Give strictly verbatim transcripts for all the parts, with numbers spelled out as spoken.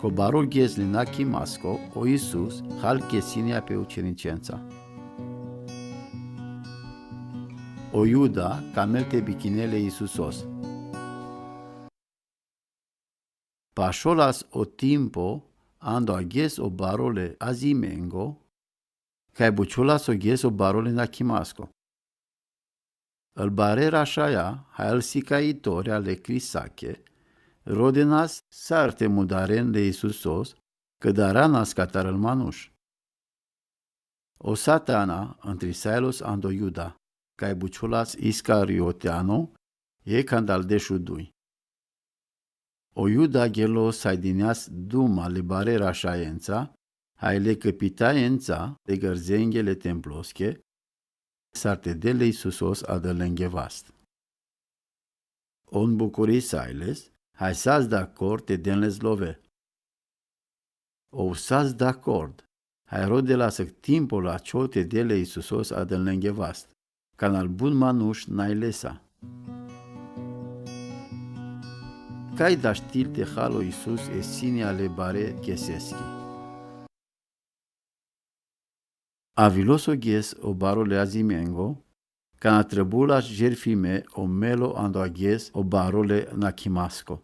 Ko baro ghes le Nakhimasko, o Isus hal Kesinia pe učeničenca. O Iuda, kamel te bikine le Isusos. Pašolas o timpo, ando agjes o baro le Azimengo, kaj bučholas o ghes o baro le Nakhimasko. El bare rašaja, haj el sikajitoria le Krisake, rodenas sar te mudaren le Isusos, keda aranas katar el manuš. O Satana entrisajlos ando Iuda, kaj bučholas Iskarioteano, jekh andal dešuduj. O Iuda gelos haj dinjas duma le bare rašajenca, haj le kapitajenca le grzengje le temploske, sar te del le Isusos adalenge vast. On bukurisajles, haj sas dakor te den le zlove. O sas dakor, haj rodelas timpo lačho te del le Isusos adalenge vast, kanal bun manuš naj lesa. Kaj daštil te hal o Isus e sinia le bare gheseski. Avilos o ghes o baro le Azimengo, kana trebulas žerfime o melo ando agjes o baro le Nakhimasko.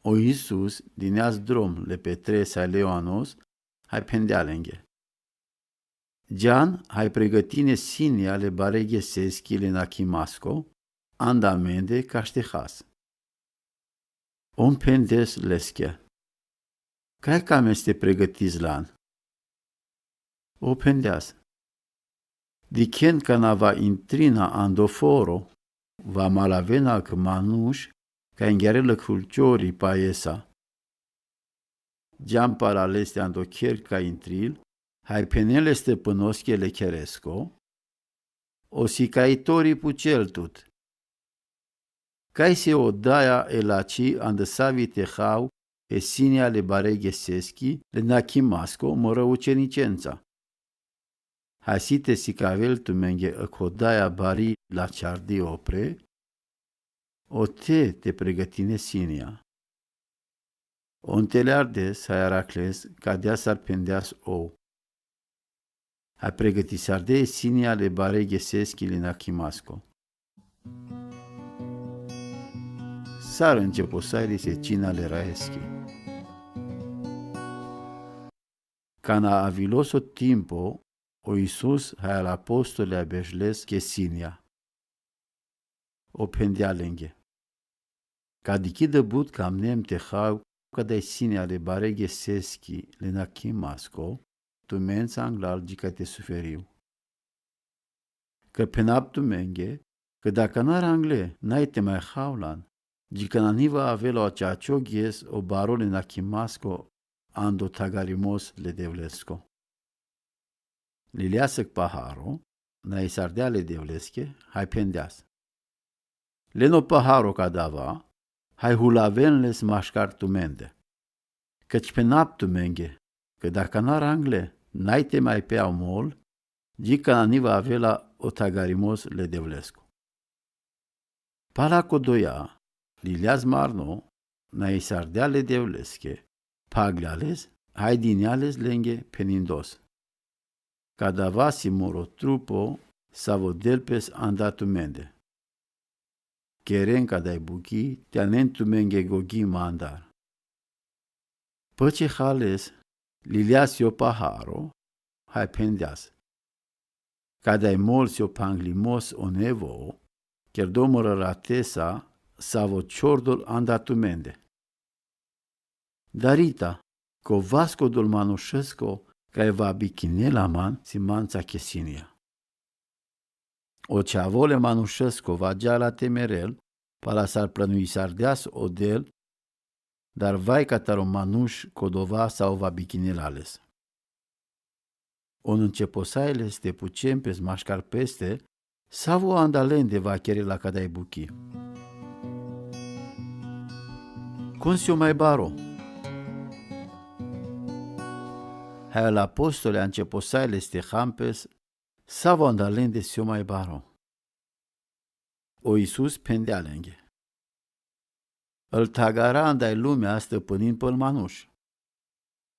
O Isus dinjas drom le Petres haj le Ioanos, haj phendea lenge. Džan haj pregătine sinia le bare gheseski le Nakhimasko, anda mende kaš te has. On phendes leske. Kaj kamen te pregătis lan? O phendeas. Dikhen kana va intrina ando foro, va malavena kh manuš, kaj ingjarel kh ulčori pajesa. Džan pala leste ando kher kaj intril, haj phenel le stăpânoske le kheresko, o sikajitori pučel tut. Kaj si odaja e lači andësavi te hav e sinia le bare gheseski le Nakhimasko mërë učeničenca? Haj si te sikavel tumenge kh odaja bari lačhardi opre, ote te pregătine sinia. On teleardes haj arakles, kadiasar phendeas ov. Haj pregătisarde e sinia le bare gheseski le Nakhimasko. Sar începosaili se cina le raeski. Kana avilos o timpo, o Isus haj al apostolea bešles ke sinia. O phendea lenge. Ka dikhidã but kamnem te hav kada e sinia le bare gheseski le Nakhimasko, tumenca anglal dži kaj te suferiv. Kã phenab tumenge, kã daka nar angle, naj te maj hav lan, dži kana ni va avela o čačo ghes o baro le Nakhimasko, ando thagarimos le Devlesko. Liljas kh paharo, naj sardea le Devleske, haj phendeas. Len o paharo ka dava, haj hulaven les maškar tumende. Kã phenab tumenge, kã daka nar angle, naj te maj pea o mol, dži kana ni va avela o thagarimos le Devlesko. Pala kodoja, liljas marno, naj sardea le Devleske, phaglja les, haj dinja les lenge phenindos. Ka dava si moro trupo, savo del pes anda tumende. Keren ka daj bukhi, te anen tumenge gogji mandar. Pãče hal les, liljas o paharo, haj phendeas. Ka daj mol si o phanglimos o nevo, kerdo moro ratesa, savo čhordol anda tumende. Darita, kho vasko dol manušesko, kaj va bikinela man, si manca ke sinja. O Čhavo le manušesko va džala te merel, pala sar planuisardeas o del, dar vaj kataro manuš kho dova savo va bikinela les. O nãnčeposajles te pučen pes maškar peste, savo anda lende va kerela ka daj bukhi. Kon si o maj baro? Haj al apostolea nãnčeposajles te han pes, savo anda lende si o maj baro. O Isus phendea lenge. Îl tagara anda-i lumea stăpânind păl manuš.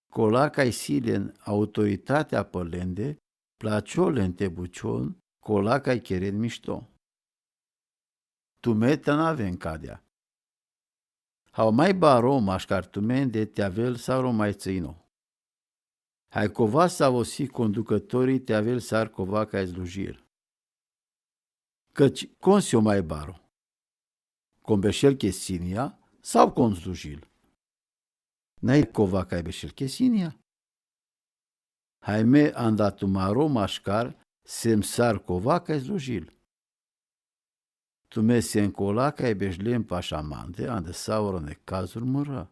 Cola cai si len autoritatea păl lende, plačo len te bučon, cola cai cheren mišto. Tumen te na aven cadea. Hao mai baro maškar tumende te avel sar o mai cino. Hai cova savo si conducători te avel sar cova cai služil. Căci kon si o mai baro? Kon bešel kesinja, savo kon služil? Nai cova cai bešel kesinja. Hai me anda tumaro maškar sem sar cova cai služil. Tumen sen cola cai bešlen paša mande, ande savrone kazul mrra.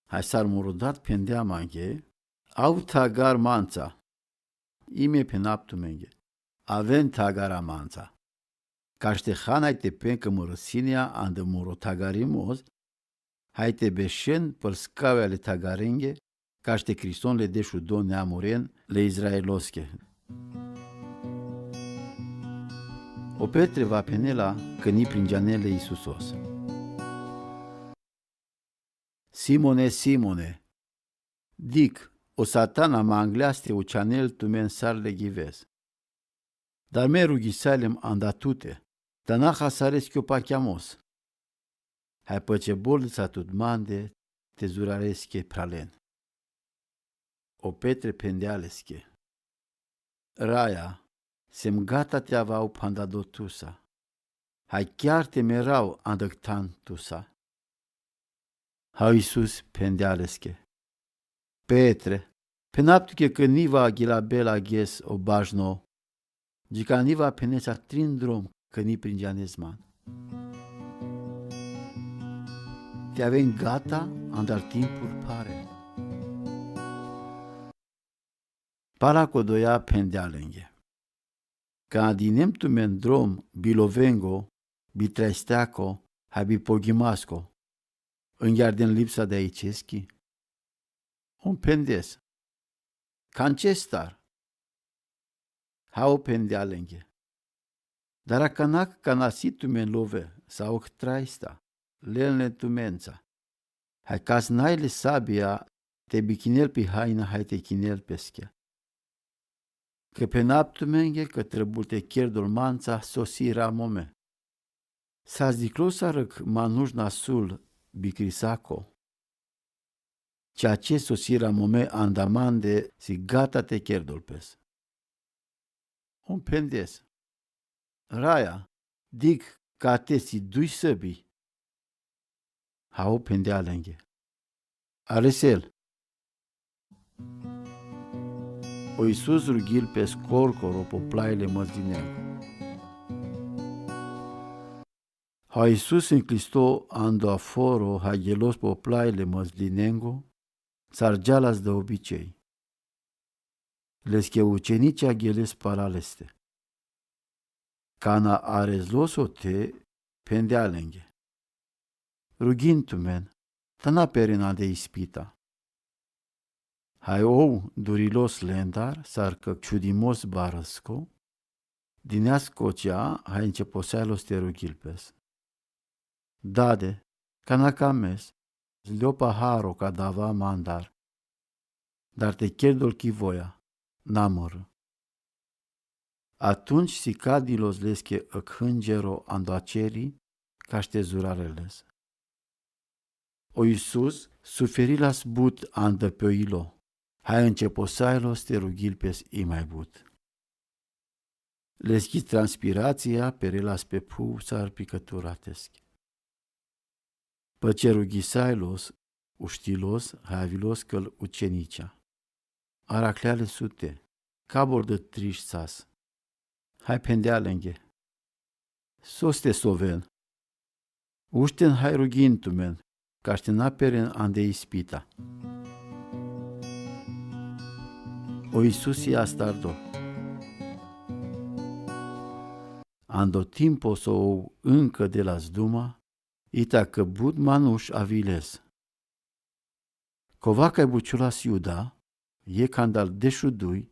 Hai sar morodat phendea mange, au tagar manca. I me phenab tumenge, aven tagara manca. Kaš te han hai te phen cã mrrãsinja ande moro tagari moz, hai te bešen păl skavi ale tagarenge, kaš te kriston le dešudo neamuren le Izraeloske. O Petre va phenela cã ni prinđa nen le Isusos. Simone, Simone, dik, o Satana manglea s-te učanel tumen sar le ghivez. Dar me rughisailem anda tute, ta na hasareschi o pacheamos. Hai păce boldisa tut mande, te zurareschi pralen. O Petre phendea leske. Raja, sem gata te avau panda do tusa. Hai chiar te merau andăctan tusa. Hai Isus phendea leske. Petre, phenab tuke cã ni va ghilabel agjes o bažno, dži ka ni va phenesa trin drom cã ni prinđanes man. Te aven gata andar timpul pare. Pala codoja phendea lenghe. Cã adinem tumen drom, bi lovengo, bi traisteaco, ha bi poghimasco. Ãnjardem lipsa di aiceski? Om phendes. Can ce star? Hao phendea lenghe. Dar acanak cana si tumen love, sau traista, lenle tumenca. Hai cas nai le sabia, te bichinel pi haina, hai te chinel peschea. Cã phenab tumenge cã trăbul te cherdol manca, sosi ra mome. Sas diclo sarăc manuš nasul bicrisaclo. Cea ce sosi ra mome anda mande si gata te cherdol pes. Om phendes. Raja, dic, cate si dui săbi. Hao phendea lenghe. Aresel. O Isus rughil pes corcoro po plaile mãslinengo. Hao Isus nclisto ando aforo, ha gjelos po plaile mãslinengo, sar džalas da obicei. Leske učenicia gjeles pala leste. Cana areslos ote, phendea lenghe. Rughin tumen, ta na peren ande ispita. Hai ov durilos lendar, sar cã čudimos barãsco, dineas cocea, hai nceposailos te rughil pes. Dade, cana cames, zljopa haro ca dava mandar. Dar te cherdol chi voia, na mãrã. Atunci si cadilos leske ãc hãngero ando aceri, caš te zurare les. O Isus suferilas but andã pioilo, hai nceposailos te rughil pes i mai but. Leske transpiracia perelas pe phuv sar picãturateschi. Păce rughisailos, uštilos, hai avilos cãl učenicia. Araclea le sute, cabor dã triš sas. Hai phendea lenghe. Soste soven. Ušten hai rughin tumen, caš te na peren ande ispita. O Isus i astardo. Ando timpo so ov ãnca delas duma, ita cã but manuš avi les. Cova cai bučulas Iuda, jekh andal dešudui,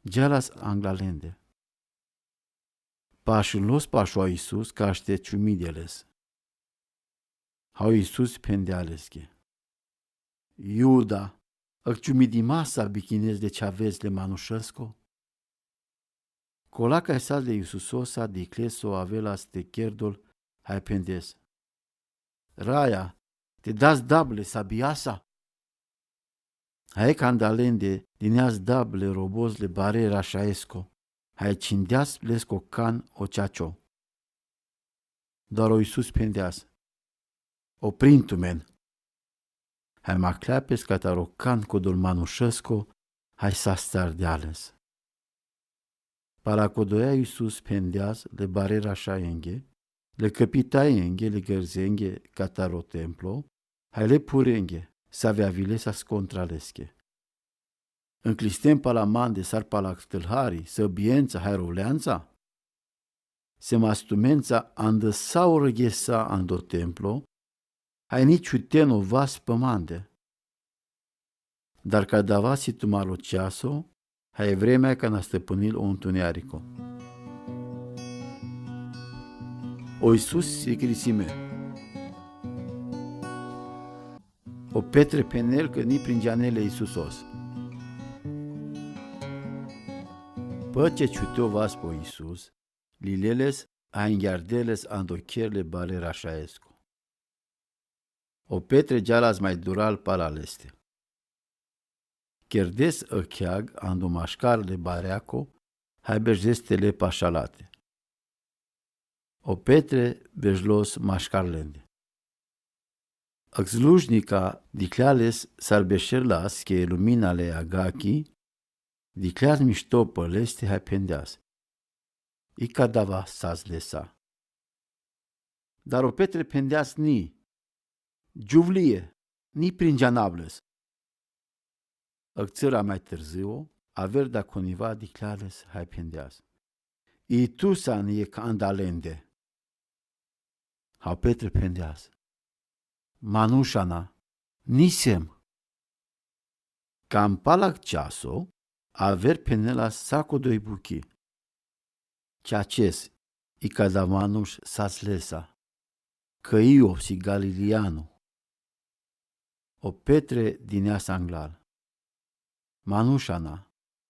džalas angla lende. Pašulos pašo Isus, caš te čumide les. A o Iisus phendea lesche: Iuda, ãcciumidimasa bichinedz le ceavedz le manušesco? Cola caisats le Iisusosa dicljes so avelas te cherdol, hai phendets: Raja, te das dab le sabiasa? Hai canda lende dineas dab le robots le bare rašaesco, hai cindeas lesco can o ceacio. Dar o Iisus phendeas: Oprin tumen. Hai maclea pes cataro can codol manušesco, hai sastardea les. Pala codoia Iisus phendeas le bare rašaenghe, le cãpitaenghe, le gãrzenghe cataro templo, hai le purenghe, s-avea vilesas contra lesche. Ncljistem pala mande sar pala tãlhari, sãbientsa hai roleantsa? Sem astumensa andãsau rãghesa ando templo, hai ni ciuten o vas pãmande. Dar cadava si tu malo ceaso, hai vremea cana stãpãnil o ntunearico. O Iisus si crisime. O Petre phenel cã ni pringeane le Iisusos. Pãce ciute o vas po Iisus, lileles hai ngjardeles ando cher le bare rašaesco. O Petre džalas mai dural pala leste. Cherdes ãcheag ando mašcar le bareaco, hai bexdeste le pašalate. O Petre bexlos mašcar lende. Ãcslujnica diclja les s-ar bexelas che lumina le agachi, diclja mishto pã leste hai phendeas: I cadava sas lesa. Dar o Petre phendeas ni: Giuvlie, ni pringeanab les. Ãctsãra mai tãrziu, aver da coniva diclja les hai phendeas: I tu sani e canda lende. Hau Petre phendeas: Manušana, nisem. Cam pala ceaso, aver phenelas sa codoi buchi: Ceaces, i cada manuš sas lesa, cã io si Galileanu. O Petre dineas anglal: Manušana,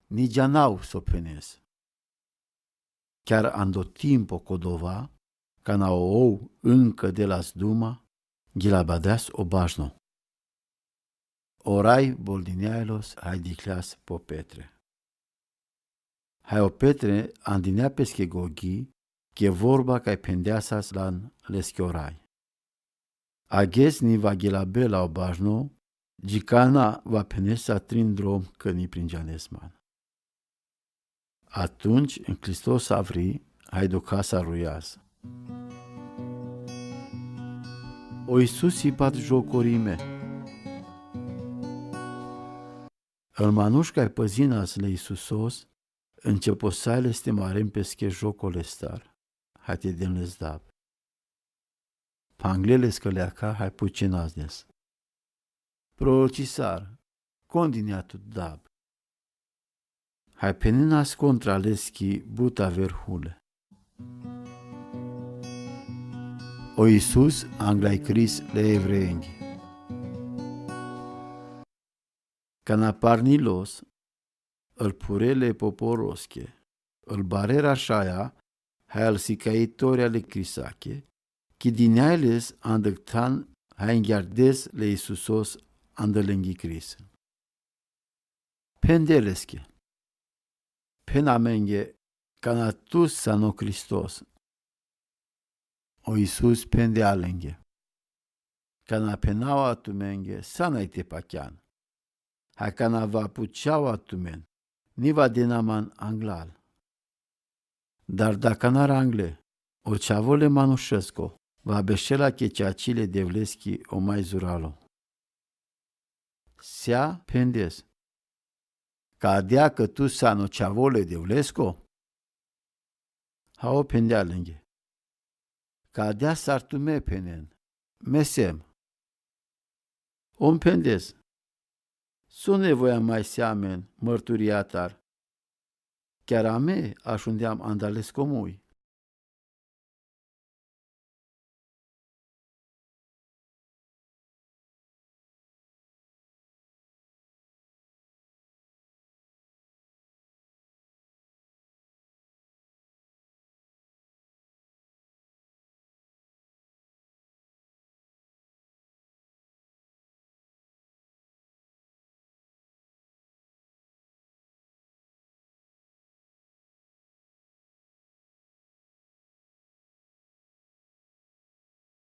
ni džanav so phenes. Chiar ando timpo codova, cana o ou ncã delas duma, ghila badeas o bašno. O rai boldineailos hai dicljas po Petre. Hai o Petre andinea pesche goghi, che vorba cai phendeasas lan leschi o rai. Agjes ni va ghila bela o bašno, dži cana va phenesa trin drom cã ni pringeanes man. Atumci, ncljistos avri, hai ducas aruias. O Iisus i bat jocorime. Ãl manuš cai pãzinas le Iisusos, nceposaja leste maren pesche jocul lestar, hai te den les dab. Pangleles cãleaca hai pucenas les. Prorocisar, condinea tu dab. Hai phenenas contra leschi but aver hule. O Iisus anglai cris le evreenghi. Cana parnilos, ãl pure le poporosche, ãl bare rašaia, hai ãl sicai toria le crisache, chidineailes andãctan hai ngjardes le Iisusos andãlenghi cris. Phendelesche: Phen amenge, cana tu sano Hristos. O Iisus phendealenghe: Cana phenaua tumenge, sana i te pachean. Hai cana va puceaua tumen, ni va dena man anglal. Dar da cana rangle, o Ceavo le manušesco va bešela che ceaci le Devleschi o mai zuralo. Sea phendes: Cadea cã tu sano Ceavo le Devlesco? Hau phendealenghe: Cadea sar tume phenen, mesem. Om phendes: So nevoia mai s-amen mãrturia tar? Chiar ame ašundeam andalesco mui.